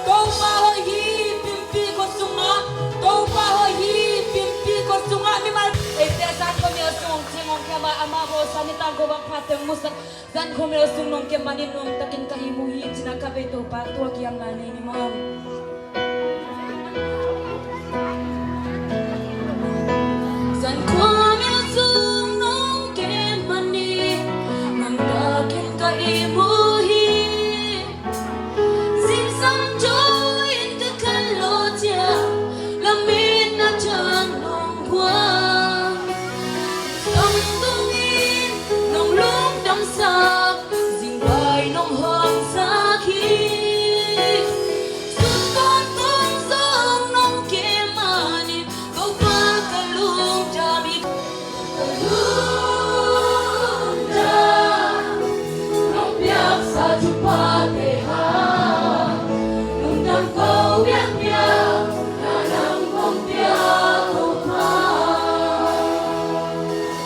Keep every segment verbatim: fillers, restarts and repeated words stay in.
Topa hoih hi, Pimpih khua sungah. Topa hoih hi, Pimpih khua sungah. Mimal eite zan khuamial sung cing hong kiam a, amah bawlsa ni tangko bang phatteng musak. Zan khuamial sung nong kiam manin nuam takin ka ihmu hi, cina ka bei Topa tua kiamna nei ni maw. Zan khuamial sung nong kiam manin nuam takin ka ihmu hi. Zingsang join ka khan lo cia, lamet na cang nong guan. Samtungin nong lungdamsak, zingbai nong hawmsak hi. Sun tawntung zong nong kem manin, Topa ka lungdam hi. Ka lungdam, nong piaksa thuphate hang, lungdam ko biakpiak, na nang kong piak ko hang.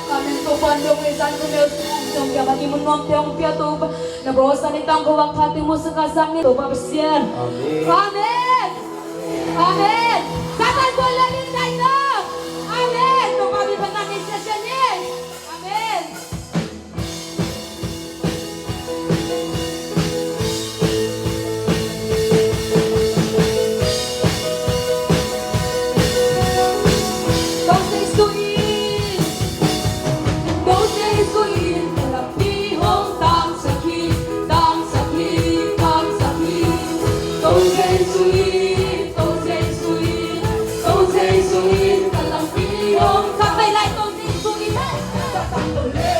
Amen. Topa'n dong ei zan khuamial sung, zong kiam a kimun nuamte hong pia Topa. Na bawlsa ni tangko bang phatteng musak a zan ni Topa Pasian. Amen. Amen. Amen. Satan kuan le ling dai na. Amen. Topa min phatna nei siasia ni. Amen. Ko Jesu in, ko Jesu in, ka lampi hong tangsak hi, tangsak hi, tangsak hi. Ko Jesu in, ko Jesu in, ko Jesu in, ka lampi hong tangsak hi. Ko Jesu in, ka tangko le.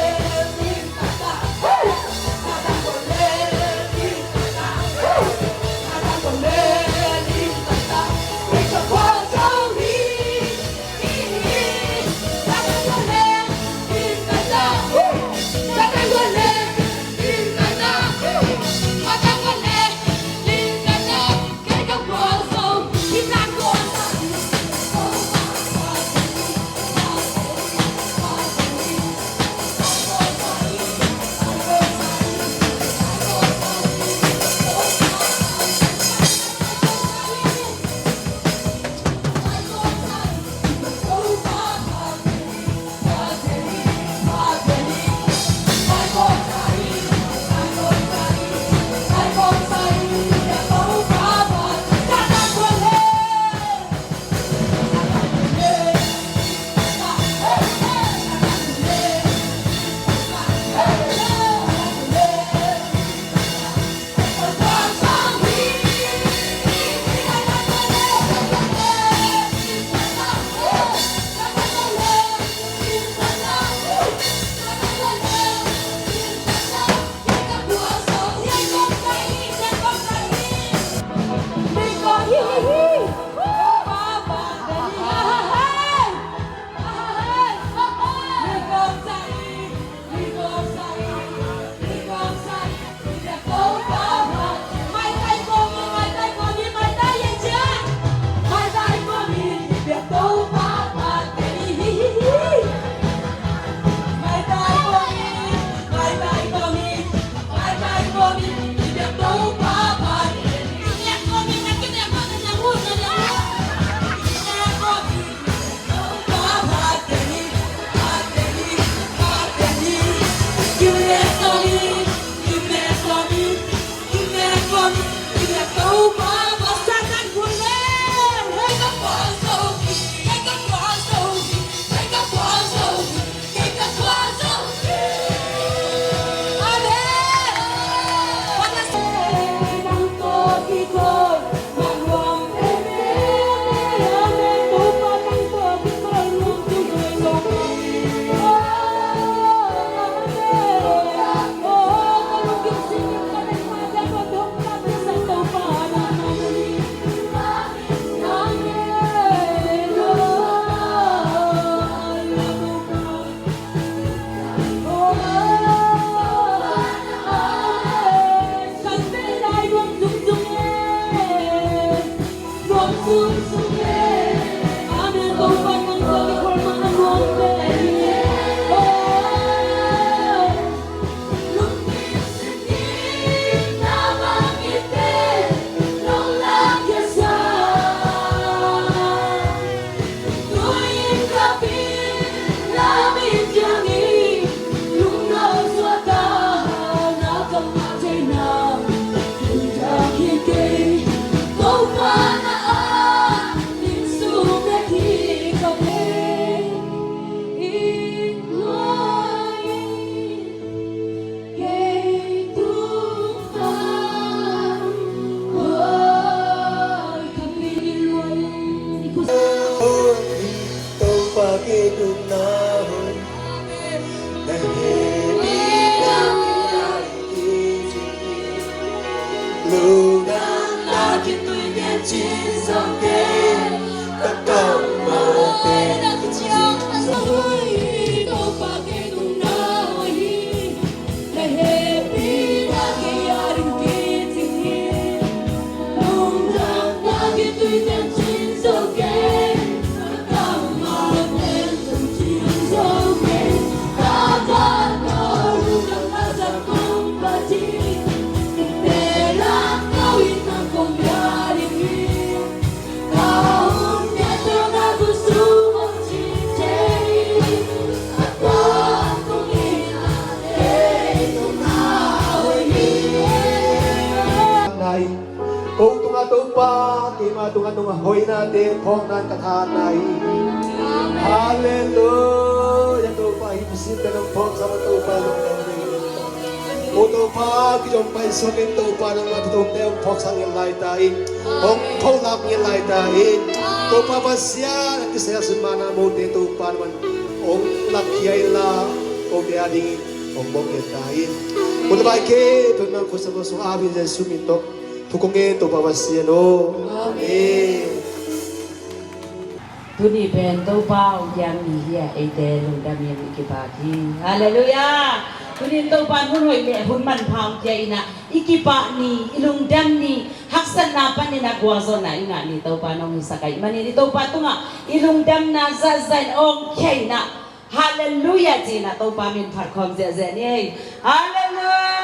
Ko tungah Topa, keima tungah nong hoihnate phawkna in ka thahatna hi. Halleluia. Topa, hih nisim ka nong phawksak Topa, nong nong Ko Topa, kizom pai suak in Topa, nangmah thutongte hong phawksak ngel lai ta in, hong pholak ngel lai ta in. Topa Pasian, a kisai a sun mana mote Topa, nangmah hong lakkhia inla, kote a dingin hong bawh ngel ta in. Ko le bai ke, Topa nang khut sa ko sung a, min Jesu min tawh thu kong ngen Topa Pasian aw. Amen. Tuni pen Topa hong piak ni hi a, eite lungdam in i kipak hi. Halleluia. Tuni in Topa in hun hoih le hun manpha hong pia in a, i kipak ni, i lungdam ni, haksatna panin a gualzawhna i ngah ni, Topa in hong hisak ahih manin i Topa tungah i lungdamna zahzah in hong khia in a, halleluia ci in a Topa min phat khawm ziahziah ni. Halleluia.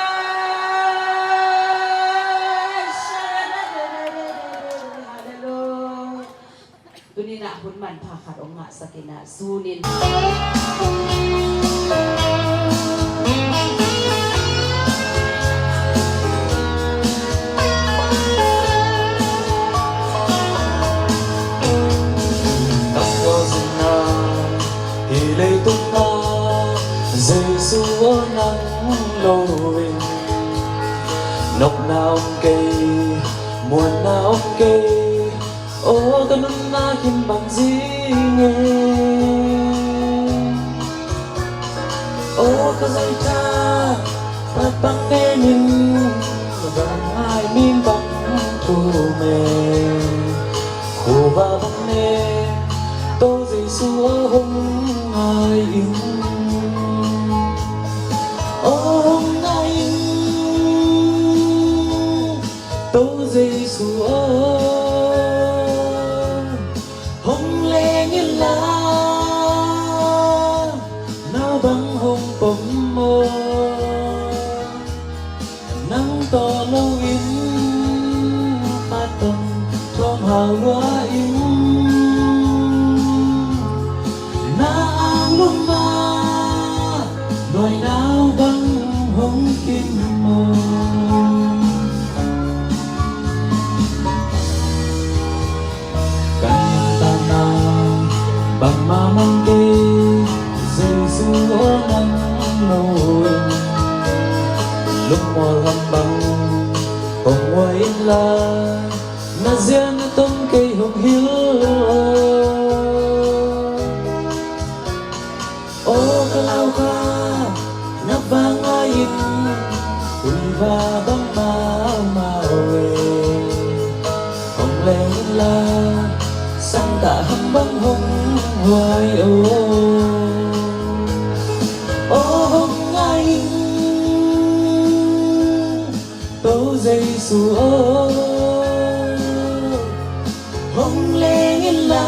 Halleluia. Tuni in a hun manpha khat hong ngahsak in a, sun in. Tangko zinna hi leitung ah, Jesu aw nang lo in, nopna om kei, muanna om kei, aw ka nunna khin bang zinge. Aw ka zai tha, pat bang nemin, bang ngai min bang tume. Khuba bang ne, To Jesu aw hong ngai in. Aw hong ngai in. To Jesu aw, hong leng in la, nau bang hong pom maw? Nang tawh lo in, patong thawm hau lua in. Na ang lum ah, nuai nau bang hong kim maw? Kan tana bangmah mang kei, Jesu aw nang lo in. Lungmual ham bang hong uai in la, na zian a tom kei hong hilh aw. Aw ka lau kha, na vang ngai in, ui va bang mau mau e. Hong leng in la, sang kah ham bang hong huai aw. Aw hong ngai in, To Jesu aw, hong leng in la,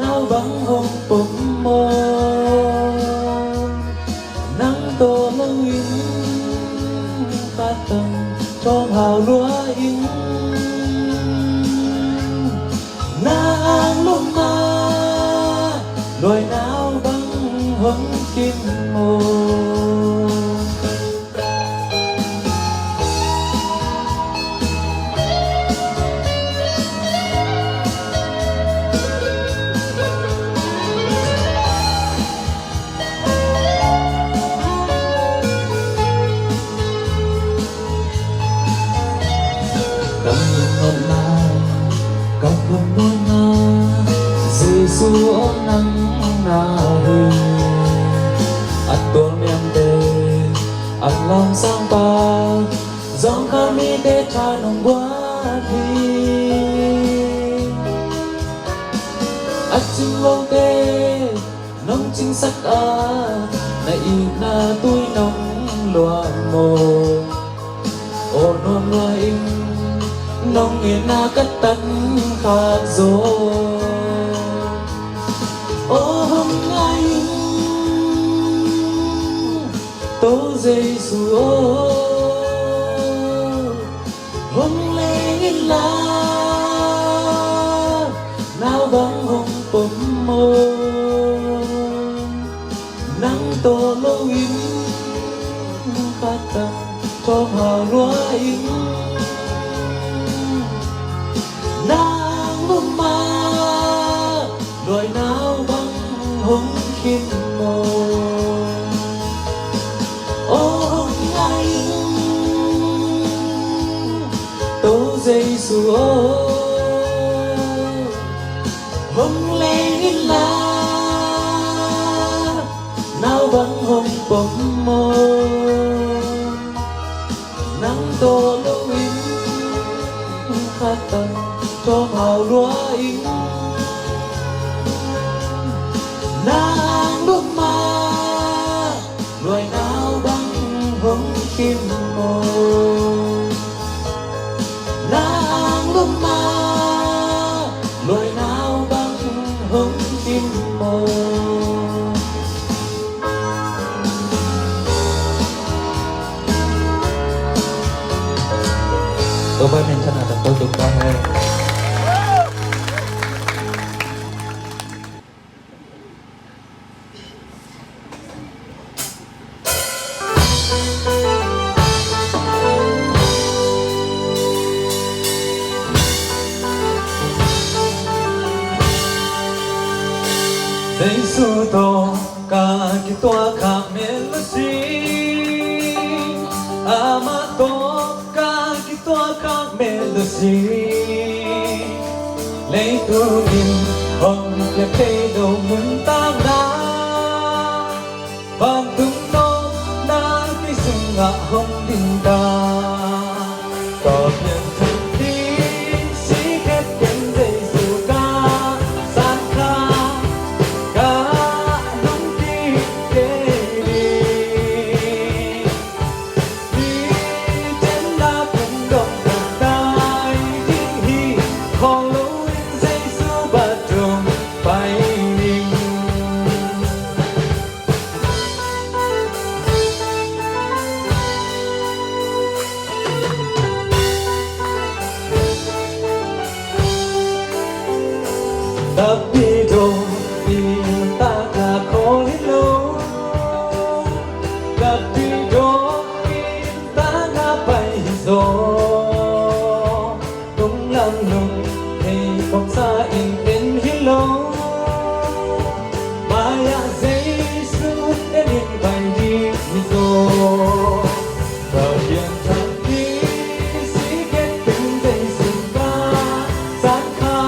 nau bang hong pom maw? Nang tawh lo in, patang thawm hau lua in. Na ang lum ah, nuai nau bang hong kim maw? Ka lungnuamna, ka lungnuamna, Jesu aw nang na hi. A tualniamte, a lamsangpa, Zawngkhal mite tha nong guan hi. A cing lote nong cingsak a, na itna tui nong luah maw? Aw nuam lua ing, nong itna ka tan khak zaw. Aw hong ngai ing, To Jesu aw, hong leng inla, nau bang hong pom maw? Nang tawh loin khat tang thawm hau lua ing. Nang lum mah luai nau bang hong khin maw? Aw hong ngai ing, To Jesu aw, hong leng inla, nau bang hong pom maw? Nang tawh loin khat tang thawm hau lua ing. Nang lum mah luai nau bang hong khin maw? Nang lum mah luai nau bang hong khin maw? Topa min thangna tangko tuk ta hen. Jesu tawh ka kituak khak mel a si, amah tawh ka kituak khak mel a si. Leitung in hong piak thei lo nuntakna, vantung nopna kei sungah hong din ta. Ka pianthak ding, si khet keng Jesu ka san kha, ka nung kik kei ding. Hih ciangin kong dong ka dai ding hi, khawl loin Jesu bat dong pai ning. Tapi dong in takna khawl hi lo, tapi dong in takna pai hi zaw. Nung lam nung hei kong sa in en hi lo, mai-ah Jesu en in pai ding hi zaw. Ka pianthak ding, si khet keng Jesu ka san kha,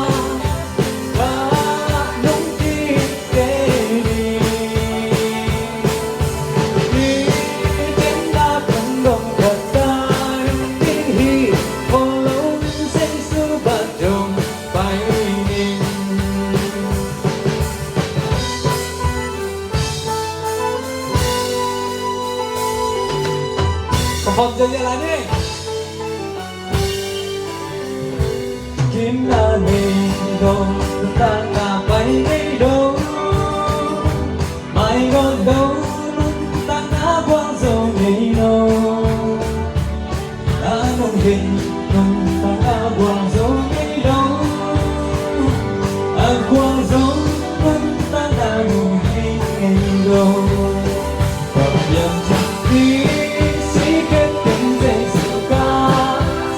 ka nung kik kei ding. Hih ciangin kong dong ka dai ding hi, khawl loin Jesu bat dong pai ning. Ka pom zia lai ni. Gimna nei lo, nuntakna pai ngei lo, mai gawt lo, nuntakna guang zo ngei lo. A nung hei nuntakna guang zo ngei lo, a guang zo nuntakna nung hei ngei lo. Ka pianthak ding, si khet keng Jesu ka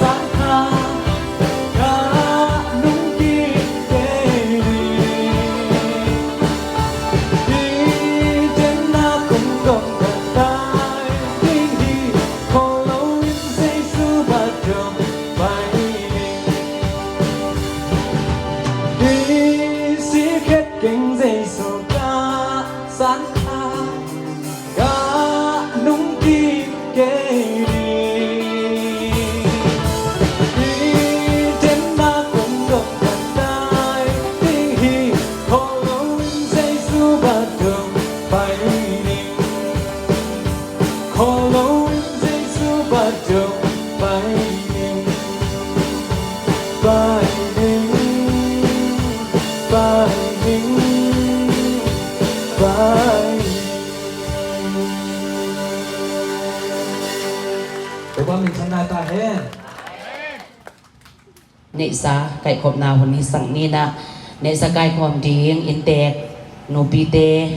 san kha, ka nung kik kei ding. Hih ciangin kong dong ka dai ding hi, khawl loin Jesu bat dong pai ning. Hih si khet keng Jesu ka san kha, ka nung kik kei ding. Neihsa kaikhopna hun hisak ni-in ah, neihsa kaikhawm ding inntek nupite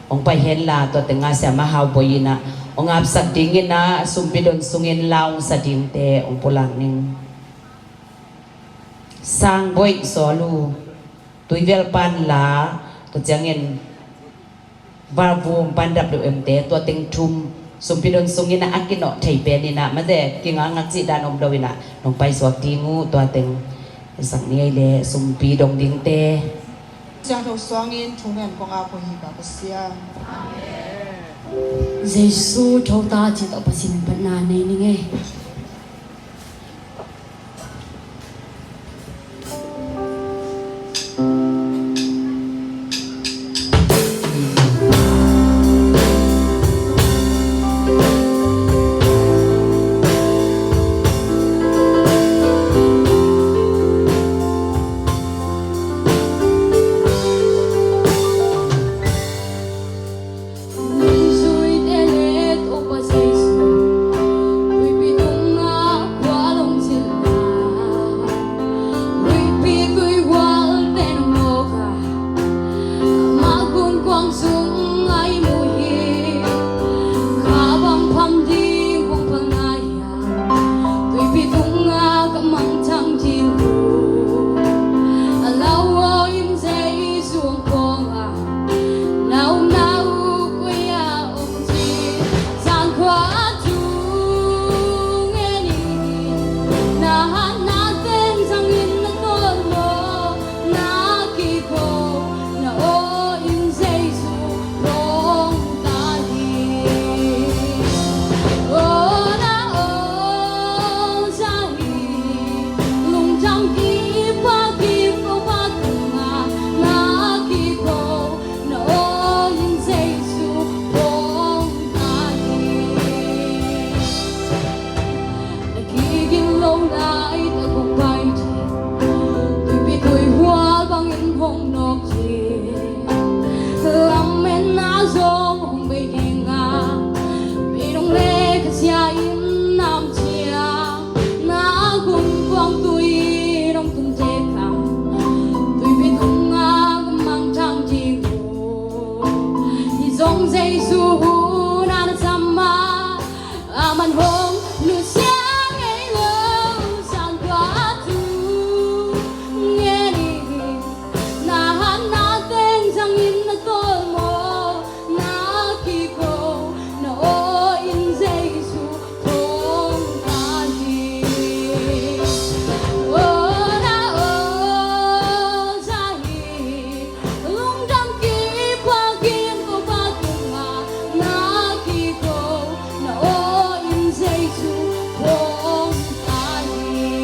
hong pai henla, tua teng ah Siamah Hau Bawi in ah hong apsak dingin ah, sumpi don sungin la hong sa dingte hong pulak ning. Sang Bawi Sawl uh, Tuivel pan la, tua ciangin Valvum pan W M te, tua teng thum sumpi don sungin ah, a kinawh thei pen in ah, mate kingakngak cih dan om lo in ah, nong paisuak ding uh, tua teng. Sak ni ei le, sumpi dong dingte. Siangtho suangin thungen kong ap uh hi, Ka Pasian. Jesu tho ta cih tawh Pasian in patna nei ning ei. Nungzuite le Topa Jesu, tuipi tungah khual hong zin lai, tuipi tuihualte nong nawk a, amah gunkuang sungah i muh hi. Kha bang pham ding kong phal nai a, tuipi tungah ka mangthang ding uh. A lau aw in Jesu hong khawng a, na omna uh koi ah om ci, zan khua tung en in, na hatna teng zangin na tawlmawh na kiko, na aw in Jesu hong ta hi. Aw, na aw za hi, lungdam kipak in Topa tungah na kiko, na aw in Jesu hong ta hi. Na kigin lo laitak hong pai ding, tuipi tuihual bangin hong nawk ding. Lametna zong hong bei ding a, midang le khazia in na om ciang, na gunkuang tui in hong tun teh tang, tuipi tungah ka mangthang ding uh. Hih zong Jesu hun ah na sam a, aman hong nusia ngei lo, zan khua tung en in, na hatna teng zangin na tawlmawh na kiko, na aw in Jesu hong ta hi. Aw, na aw za hi, lungdam kipak in Topa tungah na kiko, na aw in Jesu hong ta hi.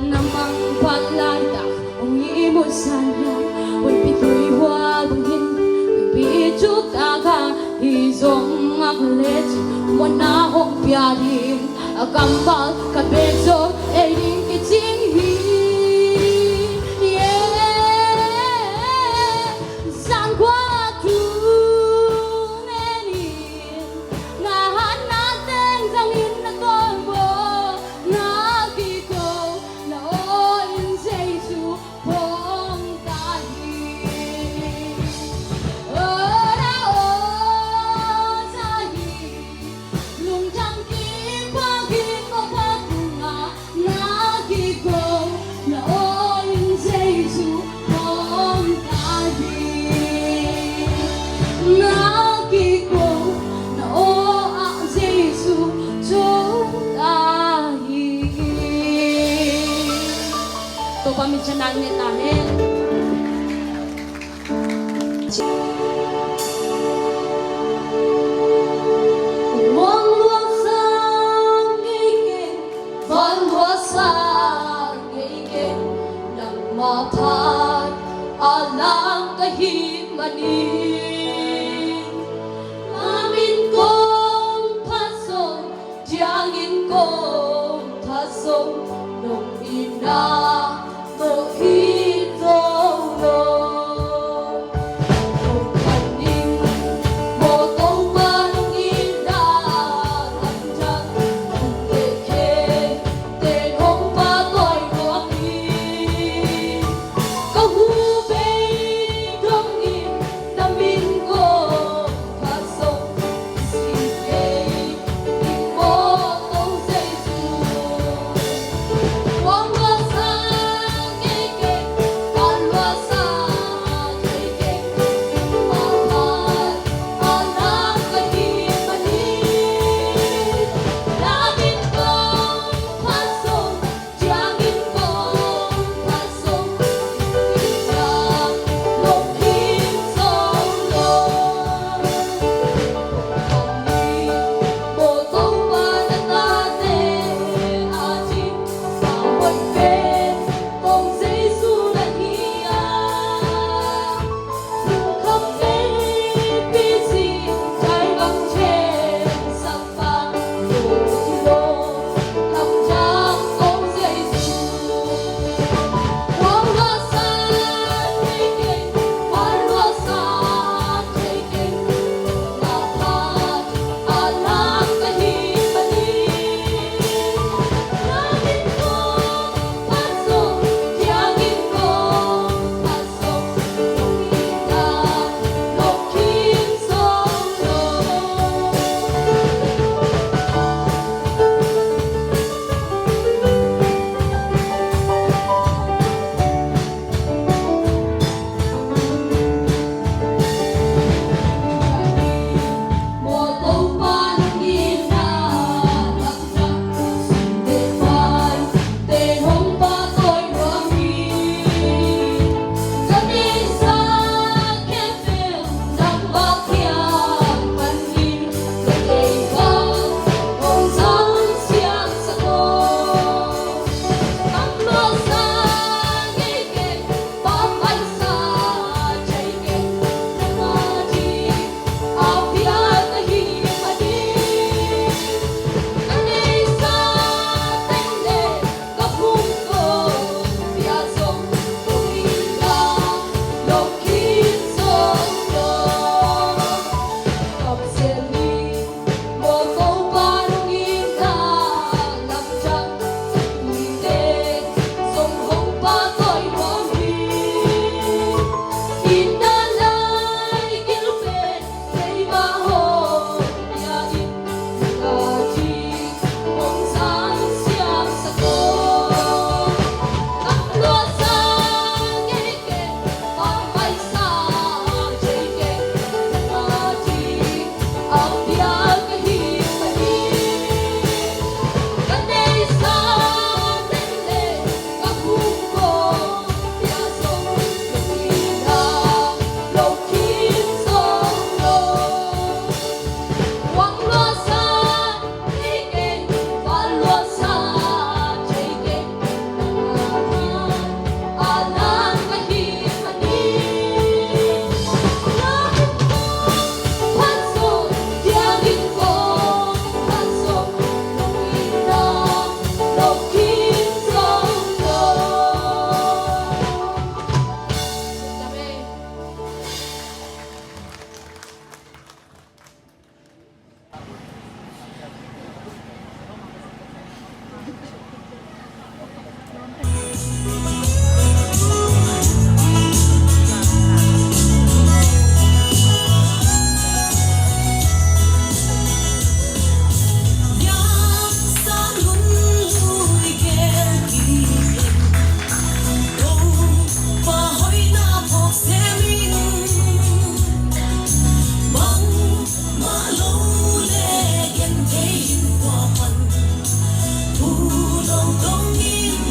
Na mangphat laitak hong ihmu san hiam, tuipi tuihual bangin, tuipi thuk tak a, hih zong ngak lecin muanna hong pia ding. A kammal khat bek zong ei ding kicing hi. Yeah. Zan khua tung en in, na hatna teng zangin na tawlmawh na kiko, na aw in Jesu hong ta hi. Aw, na aw za hi, lungdam kipak in Topa tungah na kiko, na aw in Jesu hong ta hi. Na kiko, na aw ah Jesu hong ta hi. Topa min thang ngetna hen. Muang luang sang ngei keng, van luang sang ngei keng, nangmah phat a lang ka hih manin, na min kong phat zong, thiangin kong that zong, nong itna tawh it zo lo. Kong phat ning maw Topa, nong itna thangthang, nong tehkhial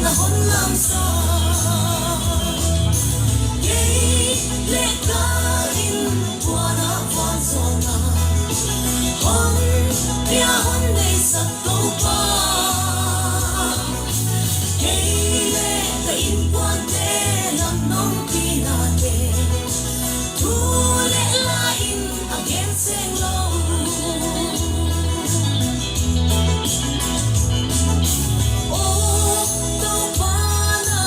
Hong lamsa, kei le ka innkuan ah vualzawlna hong pia hong neisak Topa, kei le ka innkuante lam nong pinate, thu le la in a gen seng lo. Aw Topa, na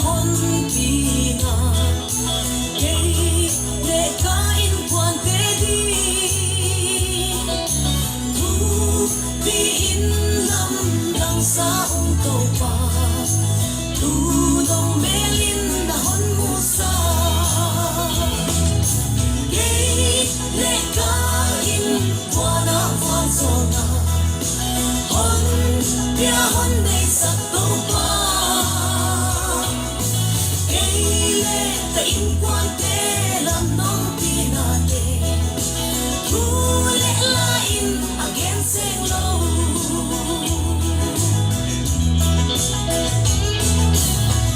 honpina kei le ka innkuante ding thupi in lamdangsa ung Topa, tu dong melin na honmusa. Kei le ka innkuan ah vualzawlna hong pia hong neisak Topa, kei le ka innkuante lam nong pinate, thu le la in a gen seng lo.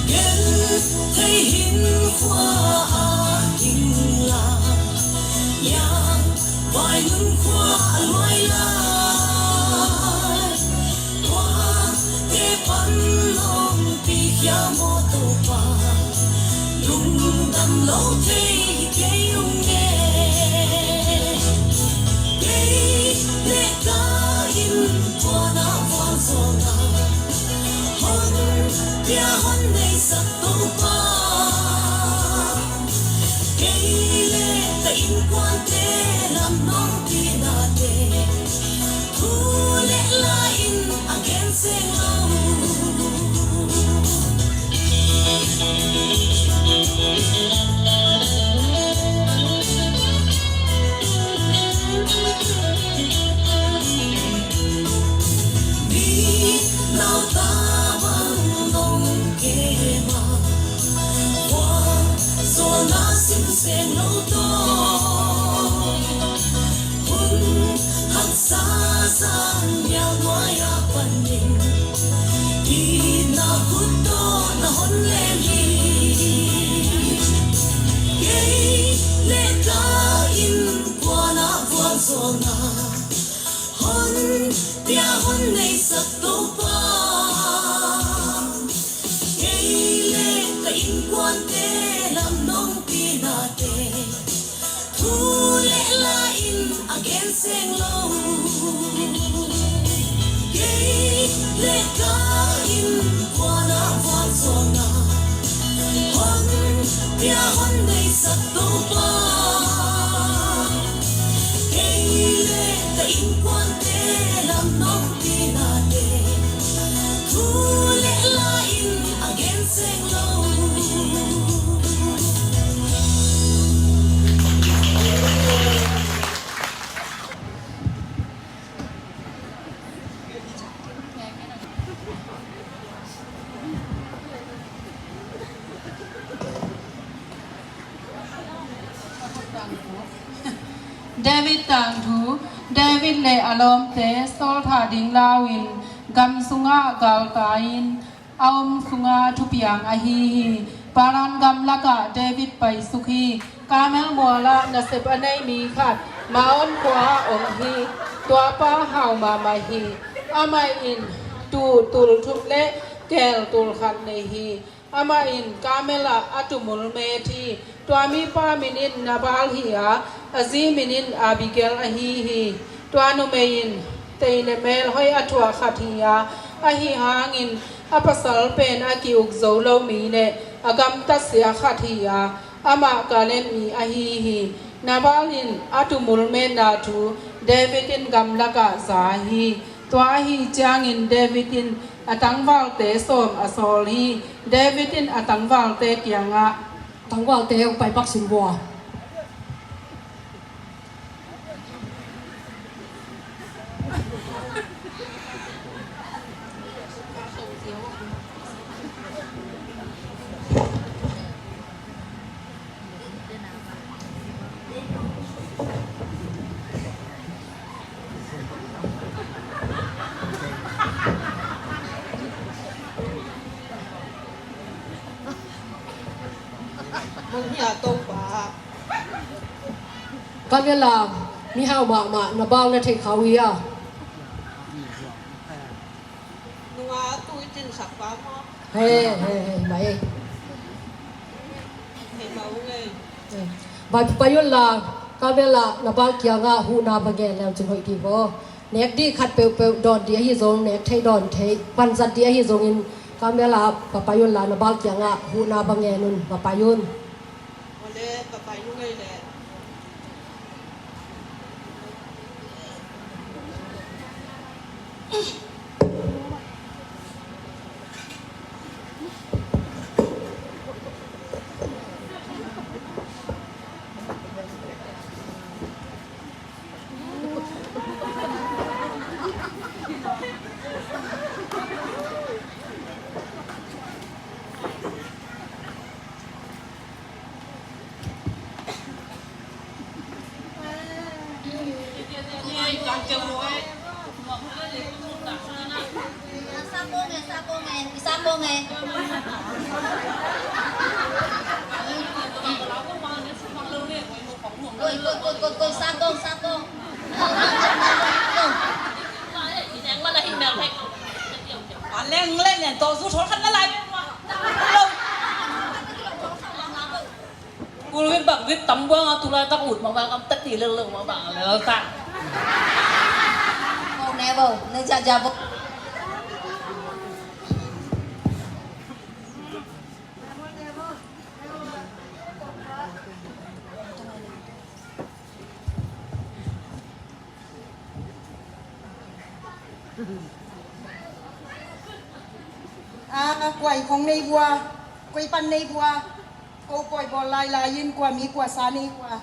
Genthei hinkhua ah ding la, yang vai nun khua a luai lai, khuate pan hong pikhia maw Topa, lungdam lo thei kei ung e. Kei le ka innkuan ah vualzawlna hong pia hong neisak Topa, kei le ka innkuante lam nong pinate, thu le la in a gen seng lo. Mi nauta bang nong kem a, vualzawlna sim seng lo tawh, hun haksa zan mial nuai a pan ding, itna khut tawh na hon lem hi. Kei le ka innkuan ah vualzawlna hong pia hong neisak Topa, kei le ka innkuante lam nong pinate, thu le la in a gen seng lo. Kei le ka innkuan ah vualzawlna hong pia hong neisak Topa, kei le ka innkuante lam nong pinate, thu le la in a gen seng lo. David tangthu. David le a lawmte Saul thah ding lau-in gam sungah galkai-in a om sunga thupiang ahi hi. Paran gam lakah David paisuk hi. Karmel mualah nasep a nei mi khat Maon khua-ah om hi. Tua pa hau mahmah hi. Amah in tuu tul thum le keel tul khat nei hi. Amah in Karmel ah a tumul met hi. Tua mipa min in Nabal hi a, a zi min in Abigail ahi hi. Tua numei in tei le mel hoih a thuah khat hi a, ahi hangin a pasal pen a ki-uk zo lo mi le a gamtatsia khat hi a, amah Kaleb mi ahi hi. Nabal in a tumul metna thu David in gamlakah za hi. Tua ahi ciangin David in a tangvalte sawm a sawl hi. David in a tangvalte kiangah, tangvalte hong pai pak sin vua. Hia Topa. Ka vela mihau mahmah na bal na thei kha uh hia? Nunga tu i cin sak pa maw? He, he, he, mai. He, mau ngei. Vai pai un la, ka vela na bal kiangah huhna va ngen leu cin hoih dih vaw. Nek dih khat peuhpeuh dawn dih ahi zong, nek thei dawn thei, panzat dih ahi zongin, ka vela va pai un la, na bal kiangah huhna va ngen un, va pai un. Ole, va pai un ngei le. Sakong eh, sakong eh, sakong eh. Koi, koi, koi, koi, koi, sakong, sakong. Leng leng nen to zu thol khan la lai. Kul wit bak wit tam buang a tulai tak ut ma bak am tak ti lel lel ma bak lel tak. Kong ne bo, ne ja ja bo. A, kuai khong nei bua, kuai pan nei bua, ko kuai bawl lai lai in kua mi kua sa nei bua.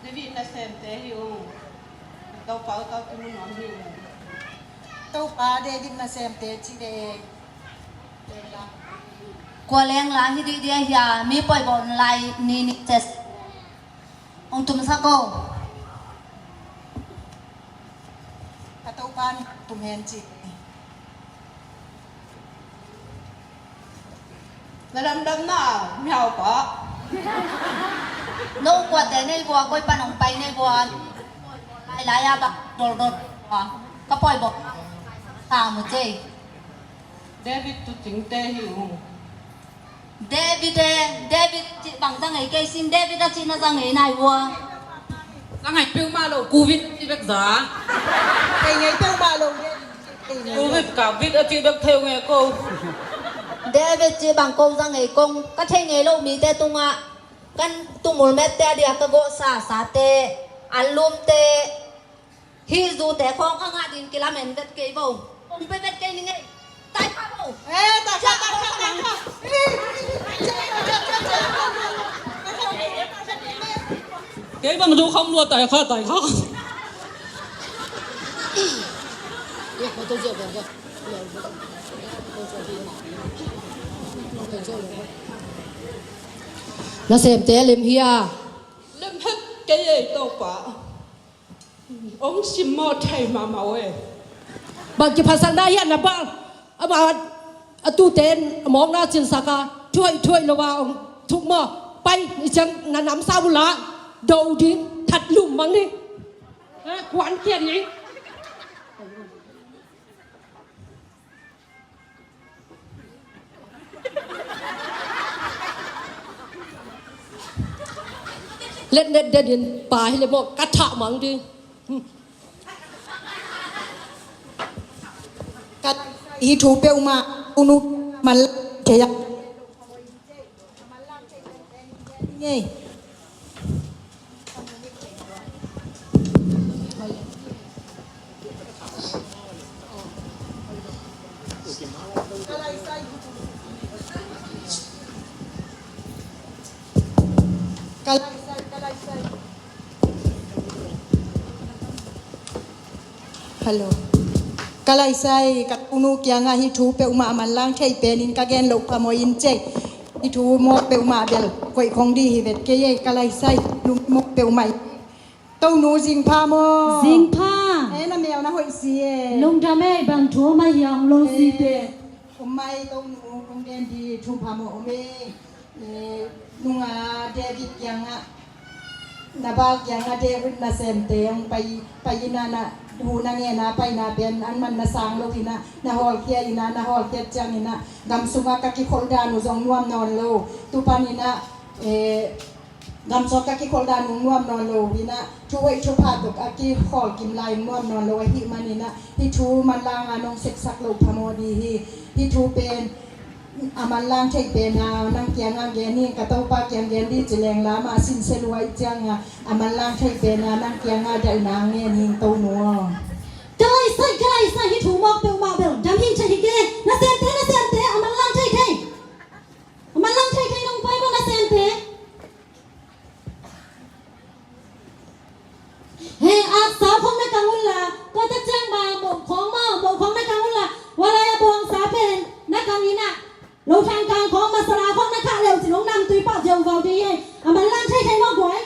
David nasemte hi ung. Topa, Topa kimu nuam hi ung. Topa David nasemte ci de. Kua leng la hi dih dih a hia, mi poi bawl lai ni ni ces. Ong tum sa ko. Ka Topa tum hen ci. Na damdam na, mihau pa. No kuate nei bua, koi pan ong pai nei bua. Lai lai a bak dol dol bua. Ka poi bua. Ka mu cei. David tu cingte hi ung. David e, David cih bang za ngei kei sin, David a cihna za ngei nai ua. Za ngei peuhmah lo, covid a cih bek za. Thei ngei peuhmah lo, David. Covid, covid a cih bek thei ngei ko. David cih bang ko za ngei kong, ka thei ngei lo mite tungah, kan tumul mette a dia ka gawhsa sate, an lumte, Hi zute khawng ka ngah ding kilamen vet kei bo. Hong pe vet kei ning ei. Tai kha bo. Eh, tai kha, tai kha, tai kha. Kei bang du kham lua tai kha, tai kha. Nasemte lem hia? Lem het kei ei Topa. Ong simmawh thei mahmah uh e. Bang kiphatsakna hiam na bang? Ama a tute in a mawkna cinsak a, thuaih thuaih lo a ong thuk maw? Pai, i ciang na namsau uh la, do ding, that lum mang ni. Eh, kuan kian ni. Letnet denin pa hi le maw ka thah mang ding. Ka hi thu peuhmah unu man la thei a. Ngei. Ka laisai, ka laisai. Hello. Ka laisai, ka tunu kiangah hih thu peuhmah a manlang thei penin ka gen loh phamawh in cei. Hih thu mawk peuhmah bel koih khong dih hi vet kei ei, ka laisai, lungmawk peuhmah. Tonu zing pha maw? Zing pha. Eh, na mel na hoih si e. Lungdam ei, bang thu om a hiang lo si te. Om mai tonu, om den di thu pha maw om ei. Eh, nunga David kiangah, Nabal kiangah David nasemte hong pai, pai inah, na hu na ngen a paina pen an man na sang lo inah, na hawlkhia inah, na hawlkhiat ciang inah gam sungah ka kikholh dan uh zong nuam nawn lo. Tu pan inah, eh, gam sungah ka kikholh dan uh nuam nawn lo inah, thu hoih thu pha tawh a kikhawl kim lai nuam nawn lo ahih man inah, hih thu manlang a nong seksak loh phamawh dih hi. Hih thu pen a manlang thei pen a nang kiangah gen hi, ka Topa kiang gen dih ci leng lam a sinse luai ciangah a manlang thei pen a nang kiangah daihna ngen hi, Tonu aw. Ka laisai, ka laisai, hih thu mawk peuhmah bel dam hi thei hi kei. Nasemte, nasemte, a manlang thei thei. A manlang thei thei nong pai maw nasemte. He, aksa khong na kang unla, kawtak ciang ma moh khong maw, moh khong na kang unla, walai a bawngsa pen na kang inah, lo thang kang khong masala khong na khah leu cin hong namtui pah ziau vau dih hi. A manlang thei thei maw guai.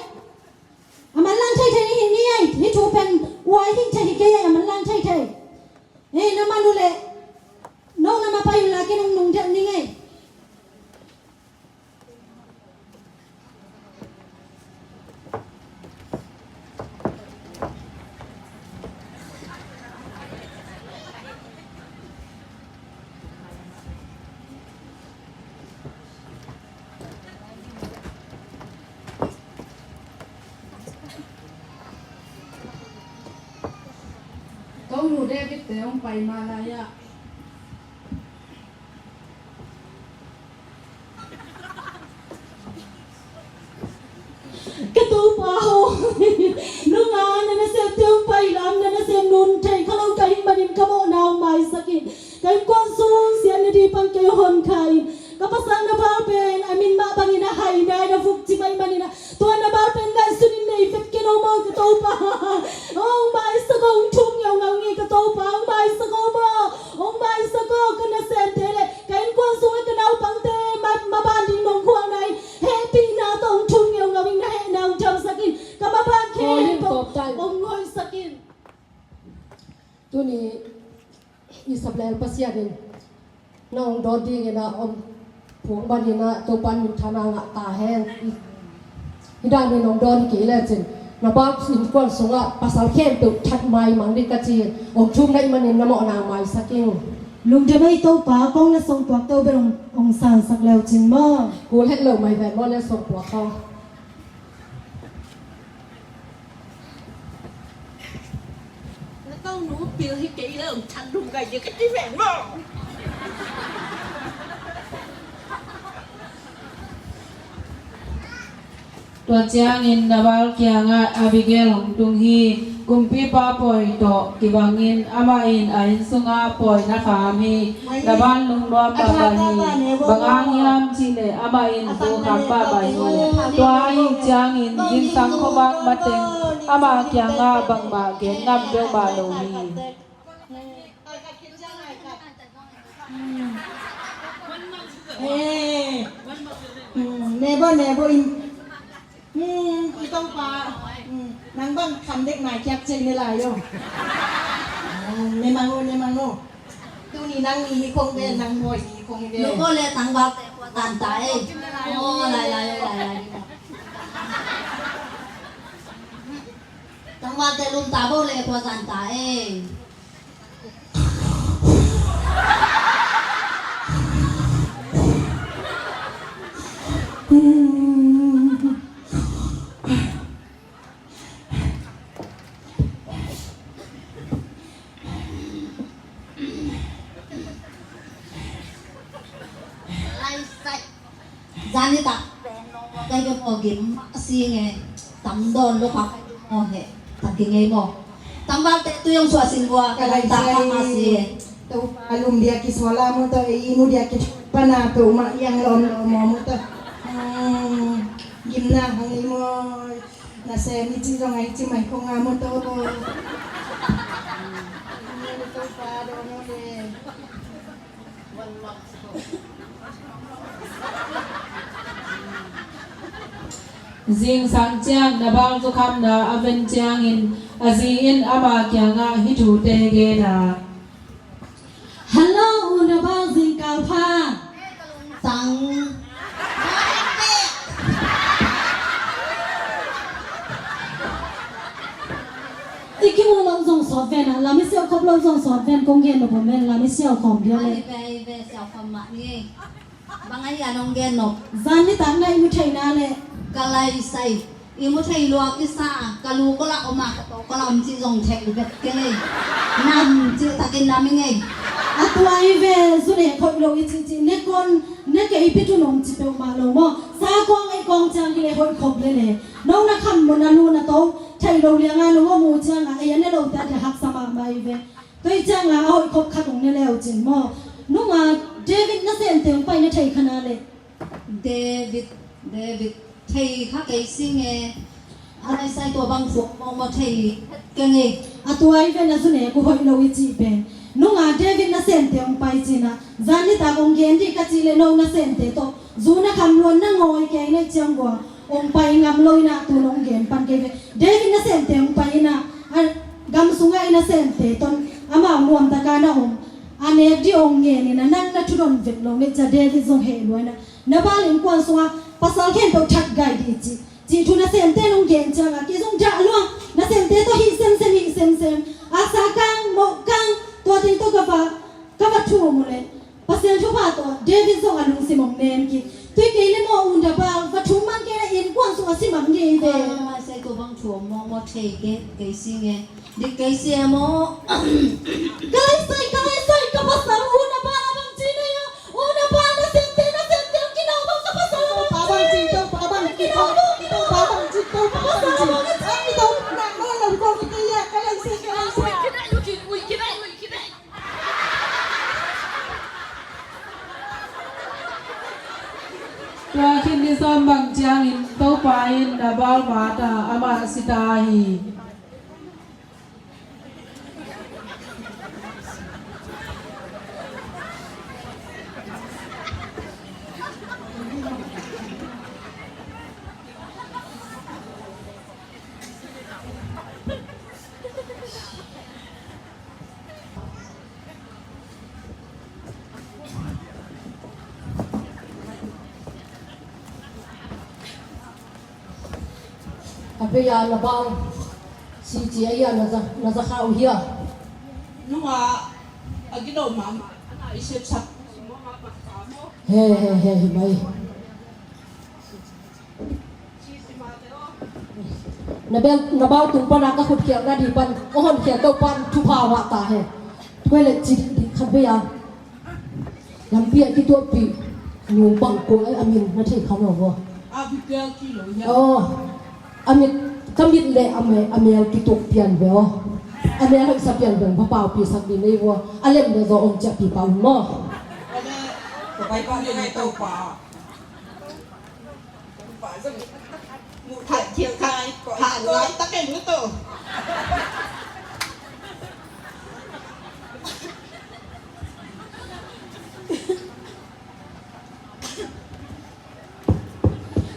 A manlang thei thei hi ni ei, hih thu pen uai hi thei hi kei ei, a manlang thei thei. He, na man uh leh no na ma pai unla ken hong nungdelh ning ei. Tonu David te hong pai ma lai-ah. Ka Topa aw, nunga na nasemte hong pai lam, na nasem nun thei kha lo ka hih manin ka mawhna hong maisak in. Ka innkuan sung siatna ding pan kei hong honkha in. Ka pasal Nabal pen a min mah bangin a hai nai, na vuk ci mai manin a, tua Nabal pen ngaihsun in nei vet ken aw maw ka Topa. Hong maisak aw, hong thum ngeungau ing ei ka Topa, hong maisak aw maw, hong maisak aw. Ka nasemte le ka innkuan sungah ka naupangte ma, maban ding nong khualna in hehpihna tawh hong thum ngeungau ing, na hehna hong thamsak in. Ka maban khempeuh hong hoihsak in. Tuni i sap lel Pasian in na hong dawn dingin a om phung manin a Topa in minthanna ngah ta hen. Hih danin hong dawn hi kei lecin Nabal innkuan sungah pasal khempeuh that maimang ding ka ci in, hong thum na hih manin na mawhna maisak ing. Lungdam ei Topa, kong na songpuak to bel hong, hong sansak leu cin maw. Kul het lo mai ven maw le songpuak kong. Na Tonu pil hi kei le hong thang dum gai ding ka ti ven maw. Tua ciangin Nabal kiangah Abigail hong tung hi. Kumpipa pawi tawh kibangin amah in a inn sungah pawi na kham hi. Nabal lungnuam mahmah hi. Bang hang hiam cih leh amah in bu kham mahmah hi. Tua ahih ciangin zingsang khuavak mateng ama kiangah bangmah gen ngam peuhmah lo hi. Eh, mm, nebo, nebo in, mm, i Topa, mm, nang bang kham dek nai kiak cei ne lai o. Mm, ne mang o, ne mang o. Tuni nang ni hi khong ve, nang boy ni hi khong ve. Lungnuam le tangval te kua tan ta e. Oh, lai, lai, lai, lai. Tangval te lum ta bo le kua tan ta e. Zani tak. Kai ka maw gim mah si nge. Tam dawn lo kha kai ka maw he. Tak ki ngei maw. Tangval te tu yong suah sin vua ka lai tak mah si. Topa lum dia ki suah la mu to e i mu dia ki pana to mah yang lom lom mu to. Hmm, gim na hang i maw. Na se mi ci zong ai ci mai kong a mu to. Topa do mu le. Zingsang ciang Nabal zukhamna a ven ciangin a zi in ama kiangah hih thute gen a. Hello, u Nabal, zingkal pha. Tang. Sawt ven ah, lam i siau khop lo zong sawt ven kong gen nop om ven, lam i siau khawm dia le. Ai ve, ai ve, siau khawm mah ni. Bang a hia nong gen nop? Zan nitak na i mu theihna le. Ka lai sai. I mu thei lua kisa, ka lu ko la om a, ka to ko la om ci zong thei lu bet kei. Nam ci takin nam i ngei. A tua i ve, zu ne khoi lo i ci ci, ne kon, ne kei pi tu nong ci peuhmah lo maw. Sa kong ei kong ciang i le hoih khop le le. No na kham mo na lu na to, thei lo liang a no mo mu ciang a, ei a ne lo ta dia haksa mahmah i ve. Toi ciang a, a hoih khop khat ong ne leu cin maw. Nunga David nasemte ong pai na thei kha na le. David, David, thei kha kei sing e. A lai sai tua bang thuak mawkmawk thei keng e. A tua i ven a zu ne ku hoih lo i cih pen. Nunga David nasemte ong pai cin a. Zan nitak ong gen dih ka cih le no nasemte tawh. Zu na kham luan na ngawi kei na ciang gua. Ong pai ngam lo in a tu nong gen pan kei ve. David nasemte ong pai in a. A gam sungah i nasemte ton. Amau nuam taka na om. A nek dih ong ngen in a nang na thudon vet lo ne cia David zong heh lua in a. Nabal innkuan sungah pasal khempeuh that gai dih cih, cih thu nasemte nong gen ciangah kei zong dah luang, nasemte tawh hih semsem, hih semsem. A sa kang, moh kang, tua teng tawh ka va, ka va thum uh leh Pasian thupha tawh David zong a lungsim ong nem kik. Tui kei le maw u Nabal, va thum man kei le innkuan sungah si man ngei ve. Sai tua bang thu om mawkmawk thei kei, kei si nge. Dik kei si e maw? Ka lai sai, ka lai sai, ka pasal u Nabal a bang ci na ia. U Nabal nasemte, nasemte, kinau bang ka pasal a bang ci. Topa bang ci, Topa bang ci, Topa bang ci, Topa bang ci. Ai, Topa bang ci. Ai, Topa bang ci. Ka lai sai, ka lai sai. Tua khin ni sawm bang ciangin Topa in Nabal mat a amah si ta hi. A bei a na bau si ci a ia na za, na za kha uh hia? Nunga a gilo mama ana i sepsak. He he he hi mai. Na bel, na bau tung pana ka khut khial na di pan, ka hon khial to pan thupha wa ta he. Koi le ci di khat bei a. Lampi a kituakpi nu bang ko ai a min na thei kha lo vo. A bi tel ki lo ya. Oh. A mit, ka mit le a me, a mel kituak pian ve oh. A mel hoih sa pian ve, pa pau pi sak di nei vo. A lem le zo ong cia pi pau mo. Ka pai pa ni ngai to pa.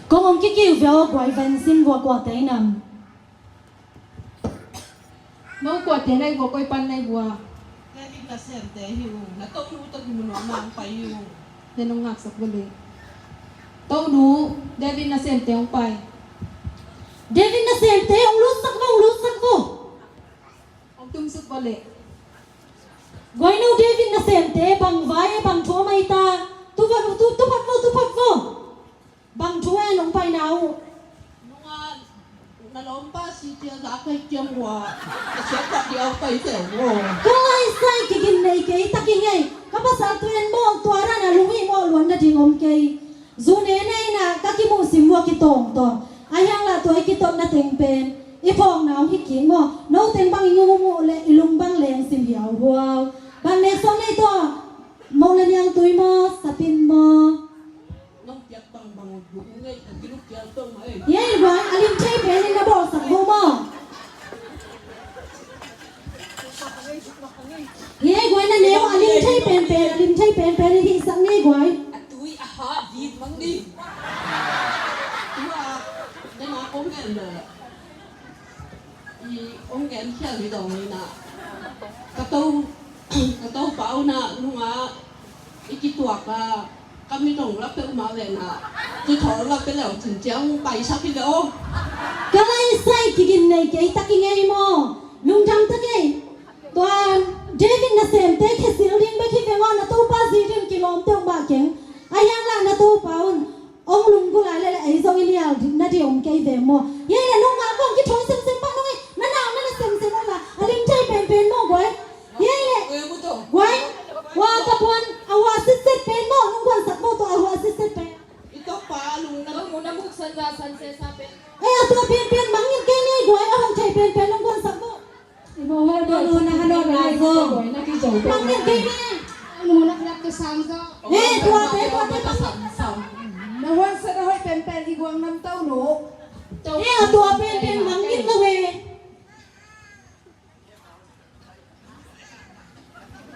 Kong ong kikiu ve aw guai van sin vua kua tei nam. Mo kua tei nai vua koi pan nai vua. David nasemte hi u, na tonu tawh kimu nuam nang pai hi u. Te nong ngaksak vua le. Tonu, David nasemte ong pai. David nasemte ong lutsak vua, ong lutsak vua. Ong tumsuk vua le. Guai no David nasemte bang vai bang thu mai ta. Tu va, tu, tu phat vua, tu phat vua. Bang thu e nong paina uh. Nunga na lawmpa si tia za kai kiam hua. A siapa dia kai teu hua. Ka lai sai kigin nei kei ta kingei. Ka pasal tu en mawh tua rana lungi mawh luan na ding om kei. Zu ne nei na ka kimuh sim hua kitawng tawh. A hiang lah tua i kitawt na teng pen. I phawk na om hi kik maw. No teng bang i ngu mu le i lung bang leng sim hiau huau. Bang nek sawng nei tawh. Mawh le niang tui maw, sapin maw. Hiai guai, a lim thei pen in na bawlsak vo maw. Hiai guai na neu, a lim thei pen pen, a lim thei pen pen in hihsak ni guai. A tui a ha vit mang ni. Tua, na na kong ngen le. I ong gen khial hi dong hi na. Ka to, ka to pau na nunga i kituak a ka mi dong la peuh ma ve na. Ki thol la pe leu cin ciang pai sak hi ve o. Ka lai sai kigin nei kei ta kingei maw. Lungdam ta kei. Tuan, David nasemte khesil ding bek hi veng aw, na topa zi ding kilawm teuh mah keng. A hiang lah na topa un ong lunggulh lai leh ei zong i lial nading om kei ve maw? Yei leh nungak kong kithawi semsem pah nung ei, na nau na na semsem om la a lim thei penpen maw guai? Yei leh guai, hua ka puan a hua sitset pen maw, nung guan sak maw, tua a hua sitset pen. I tokpa a lungdam, nung na muksan za san se sa pen. Ei, a tua penpen mangin kei ni guai, a hong thei penpen nung guan sak maw? I mawh hal dua nu na hal dua na zo. Mang ngen kei ni. Nu na klap tu sang zo. Eh, tua te, tua te, tua te. Na huan sa na hoi pen pen i guang nam tau nu. Eh, a tua pen pen mang ngen na we.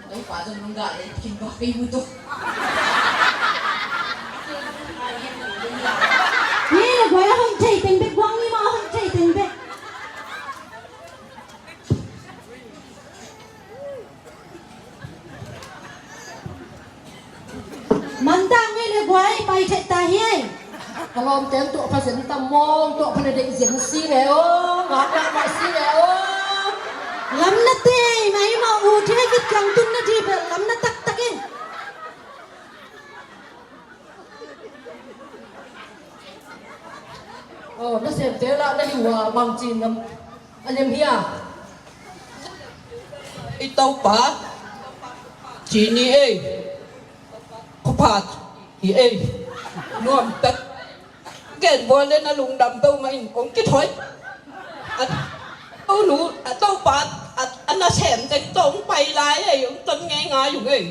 Tau pa zong nung ga le kin ba kei mu tu. Ni le guai a hong thei teng bek, guang ni ma a hong thei teng bek. Manta ngei le guai pai thei ta hi ei. Ka lawmte tuah pha zen tam mawng, tuah pha le deih zen si le aw, ngak ngak mah si le aw. Lam na tei mai mah u thei vit kang tun na di bel lam na taktak in. Oh, nasemte lah na hi uh a, bangci nam a liam hi a. I topa ci ni ei. Khupha hi ei. Nuam tak. Gen bual le na lungdam peuhmah in kong kithawi. A tonu a topa a nasem tek tong pai lai ei, ong ton ngei ngai ung ei.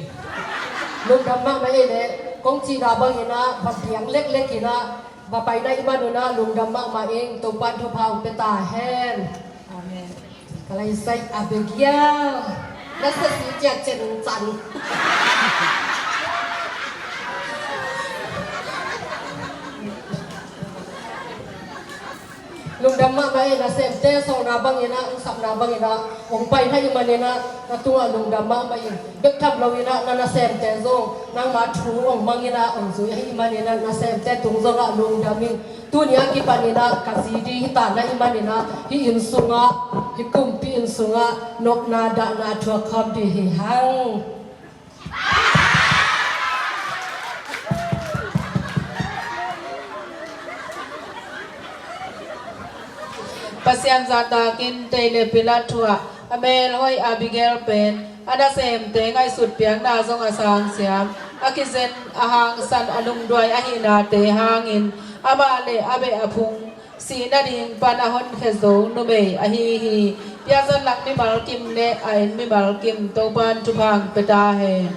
Lungdam mahmah ei le, kong cihna bangin ah va piang leklek in ah va paina i man un ah lungdam mahmah ing. Topan thupha ong pia ta hen. Amen. Ka lai sai Abigail, na sa si ciat cen can. Lungdam mahmah in, nasemte sawlna bangin ah, ong sapna bangin ah ong paina i manin ah na tungah lungdam mahmah in. Bek tham loin ah na nasemte zong nangma thu ong mangin ah ong zui ahi manin ah nasemte tung zongah lungdam in. Tuni a kipanin ah ka zi di hi ta na i manin ah hih inn sungah, hih kumpi inn sungah nopna dahna thuak khawm di hi hang. Pasian zahtakin tei le pilat thuah a melhoih Abigail pen a nasemte ngaihsut piakna zong a sangsiam, a kizen a hangsan a lungduai ahihnate hangin amah le a beh a phung sih nading pan a honkhia zo numei ahi hi. Piazat lak mimal kim le a en mimal kim Topan thupha ong pia ta hen.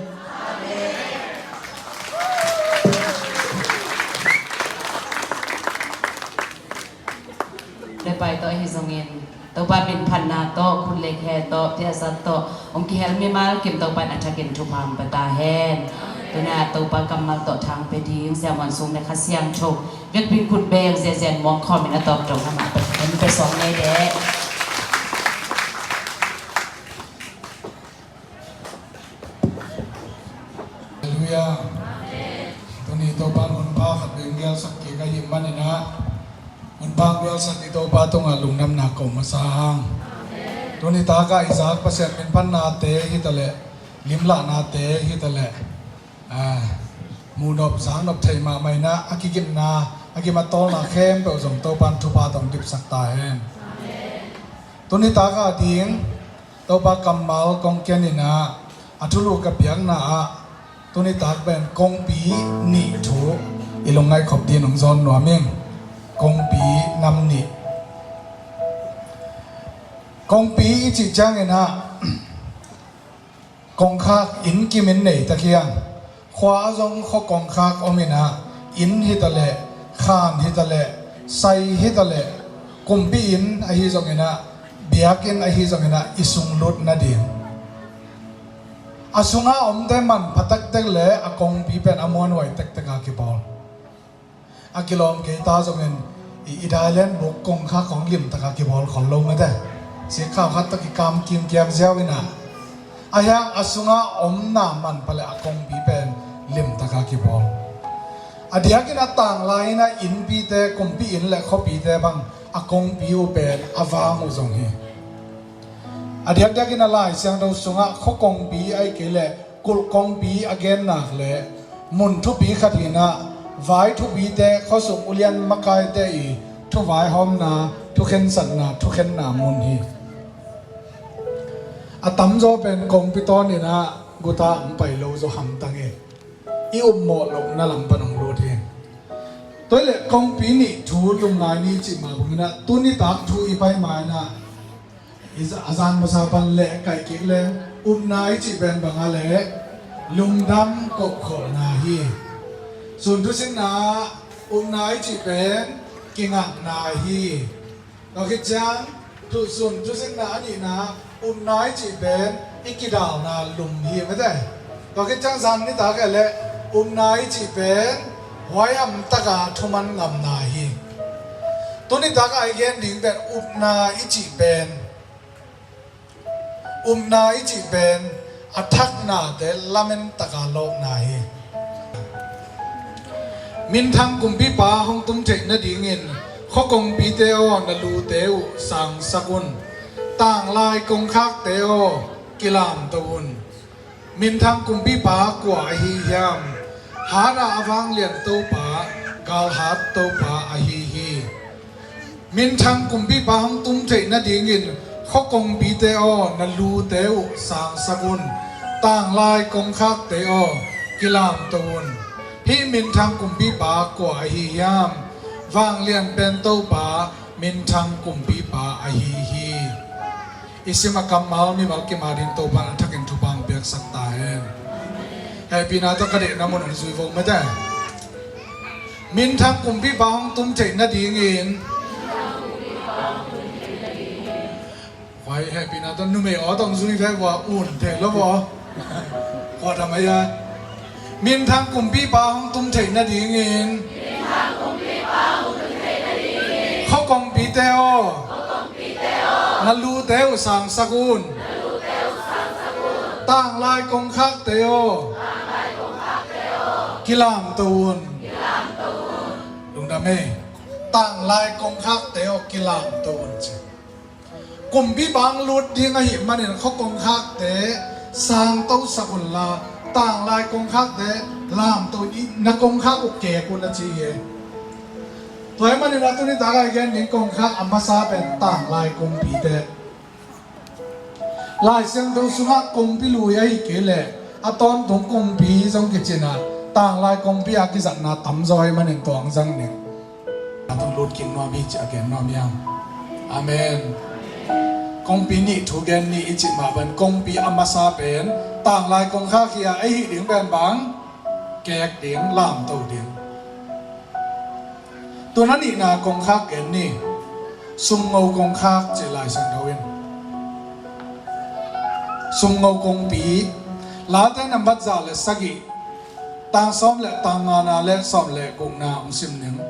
Lepai tawh ahi zongin Topa minphatna tawh, khut le khe tawh, piazat tawh ong kihel mimal kim Topa in a thakin thupha ong pia ta hen. Tuna Topa kammal tawh thang pia ding Sia Muan Sung le Kha Siangtho vekpi in khut beng ziazian muang khawmin a tawp dong amah pia, pia sawm nei deh. Halleluiah. Tuni Topa in hun pha khat beng gialsak kik ahih manin ah, hun pha gialsak i Topa tungah lungdamna ko masa hang. Tuni takah i zak Pasian minphatnate hi ta leh, limlahnate hi ta leh, ah, muhnop zaknop thei mahmah in ah, a kigimna, a gim a tawlna khempeuh zong Topa in thupha tawh ong dipsak ta hen. Tuni takah ding Topa kammal kong ken in ah, a thulu ka piakna ah tuni tak pen kongpi nih thu i lungngaih khop dingin ong zawn nuam ing. Kongpi nam nih. Kongpi i cih ciangin ah kongkhak inn kim in nei tak hiam? Khua zong khua kongkhak om in ah, inn hi ta leh, khan hi ta leh, sai hi ta leh, kumpi inn ahi zongin ah, biakinn ahi zongin ah i sung lut nading. A sungah a omte manpha tektek le a kongpi pen a muanhuai tektek a kibawl. A kilawm kei ta zongin i, i dailen buk kongkhak khong limtak a kibawl khol lo mate. Sikkhau khat tawh kikam kimkiam ziau in ah, a hiang a sungah a omna manpha le a kongpi pen limtak a kibawl. A diakin a tanglai in ah innpite, kumpi inn le khuapite bang a kongpi uh pen a vang uh zong hi. A diakdiakin a Lai Siangtho sungah khua kongpi ahih kei leh kulh kongpi a gen nak leh mun thupi khat hinah vai thupite, khuasung ulian makaite i thuvaihawmna, thukhensatna, thukhenna mun hi. A tamzaw pen kongpi tawn inah guta hong pai lo zaw hamtang hi. I upmawh lohna lam pan hong lut hi. Tua hi leh kongpi nih thu lungngai ni cih mah banginah tuni tak thu i pai ma inah i za- a zan masa pan leh kaih kik leng upna i cih pen banga leh lungdam kohkholhna hi. Sun thusinna upna i cih pen kingakna hi. Tua khit ciang thusun thusinna a nihna upna i cih pen i kidalna lum hi mete. Tua khit ciang zan nitak ah leh upna i cih pen huaiham taka thuman ngamna hi. Tuni taka i gen ding pen upna i cih pen upna i cih pen a thaknate lamen taka lawhna hi. Minthang kumpipa hong tum theih nadingin khua kongpite aw, na lute uh sangsak un. Tanglai kongkhakte aw, kilamto un. Minthang kumpipa kua ahi hiam? Hat a vanglian Topa, galhat Topa ahi hi. Minthang kumpipa hong tum theih nadingin khua kongpite aw, na lute uh sangsak un. Tanglai kongkhakte aw, kilamto un. Hih minthang kumpipa kua ahi hiam? Vanglian pen Topa, minthang kumpipa ahi hi. I sim a kammal mimal kim adingin Topa'n a thakin thupha hong piaksak ta hen. Hehpihna tawh ka deihna mun hong zui vo mete. Minthang kumpipa hong tum theih nadingin. Huai hehpihna tawh numei aw tawh hong zui ve vua un thei lo vua. Kua dam ahi a. Minthang kumpipa hong tum theih nadingin. Khua kongpite aw, na lute uh sangsak un. Tanglai kongkhakte aw, kilamto un. Lungdam ei. Tanglai kongkhakte aw, kilamto un ci. Kumpipa hong lut ding ahih manin khua kongkhakte sangtosak unla, tanglai kongkhakte lamto in, na kongkhak uh kek un a ci hi. Tua ahih manin a tuni taka i gen ding kongkhak a masa pen tanglai kongpite. Lai Siangtho sungah kongpi lui ahih kei leh a tawntung kongpi zong kici inah tanglai kongpi a kizatna tamzaw ahih manin tua hong zang ning. A tung lut kik nuam hi ci a gen nuam hiam? Amen. Kongpi nih thu gen ni i cih mah bang kongpi a masa pen tanglai kongkhak hi a, ei hih ding pen bang kek ding, lamto ding. Tun a nihna kongkhak gen ni. Sumngo kongkhak ci Lai Siangtho in. Sumngo kongpi. Late nambat za le sagih, tang sawm le tang ngana le sawm le gukna hong sim ning.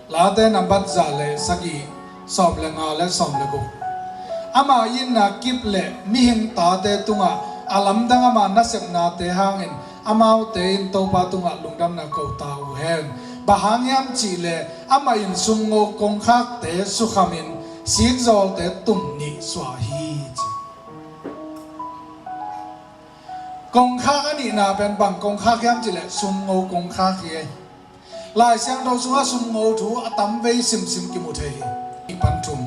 Late nambat za le sagih, sawm le nga le sawm le guk. Ama itna kip le mihing tate tungah a lamdang ama nasepnate hangin amaute in Topa tungah lungdamna ko ta uh hen. Bang hang hiam cih leh amah in sumngo kongkhakte sukhamin sikzawlte tum nih suah hi ci. Kongkhak a nihna pen bang kongkhak hiam cih leh sumngo kongkhak hi. Lai Siangtho sungah sumngo thu a tamvei simsim kimu thei hi. Nih pan thum.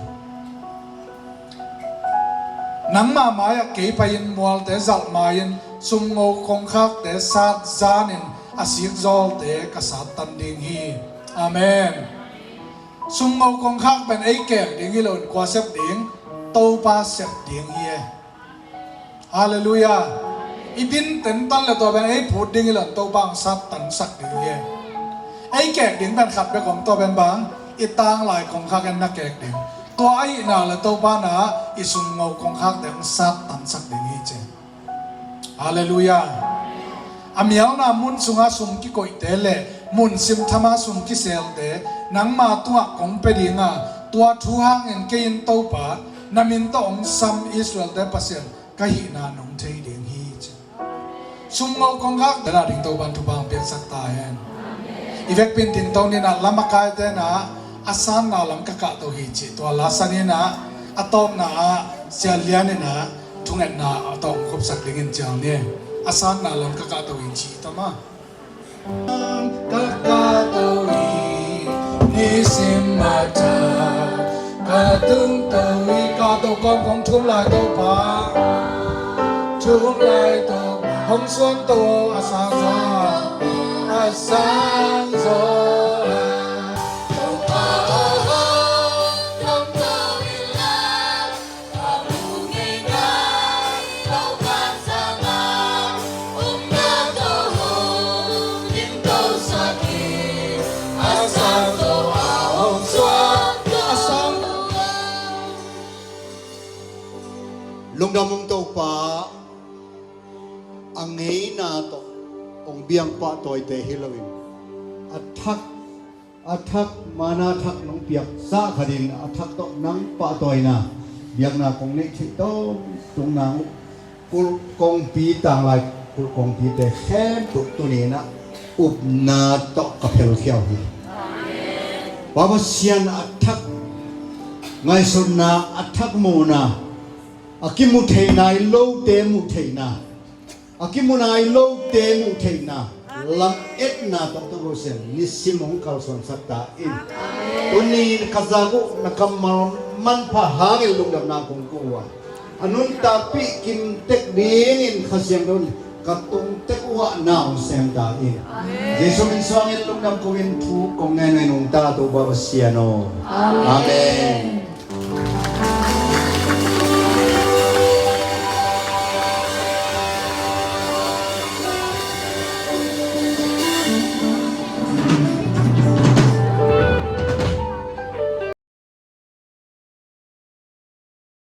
Nangmah mai-ah kei pai-in mualte zalh mai-in sumngo kongkhakte sat zanin a sikzawlte ka sattan ding hi. Amen. Sumngo kongkhak pen ei kek ding hi loin kua sep ding? Topa sep ding hi e. Halleluiah. I din tentan le tua pen ei phut ding hi loin Topa hong sattansak ding hi e. Ei kek ding pen khat bek om, tua pen bang? I tanglai kongkhak in na kek ding. Tua ahihna le Topa na i sumngo kongkhakte hong sattansak ding hi ci. Halleluiah. A mialna mun sunga sum kikoihte le mun simthama sum kiselte nangma tungah kong pia dinga, tua thu hangin kei in Topa na min tawh hong sam Israelte Pasian ka hihna nong thei ding hi ci. Sumngo kongkhak dela ding Topan thupha hong piaksak ta hen. I vekpin dingto ninah lamakaite na a sanna lam ka kahto hi ci. Tua la saninah a tawpna ah Sia Lian inah thungetna a tawng khopsak dingin ciang ni. A sakna lam ka kahto in ci ta ma. Ka kahto in nisim mata ka tungto in kahto kawm kong thum lai Topa. Thum lai Topa hong suan to a sang zo a sang zo. Lungdam ung Topa, a ngeina tawh hong biang pahtawite hi loin a thak a thak, mana thak nong piak sah khatin a thak tawh nang pahtawina biakna kong neih theih tawntung nang uh kulh kongpi tanglai kulh kongpite khempeuh tuninah upna tawh ka phelkhia uh hi. Pa Pasian, a thak ngaihsutna, a thak muhna, a kimu theihna i lote muh theihna, a kimu nai lote muh theihna, lam etna tawh Topa Pasian nisim hong kalsuansak ta in. Tuni ka zak uh na kammal manpha hangin lungdamna kong ko uh a, a nuntakpih kimtek dingin Kha Siangtho in ka tungtek uh ah na hong sem ta in. Jesu min suangin lungdam ko in thu kong ngen uh hi nungta Topa Pasian aw. Amen.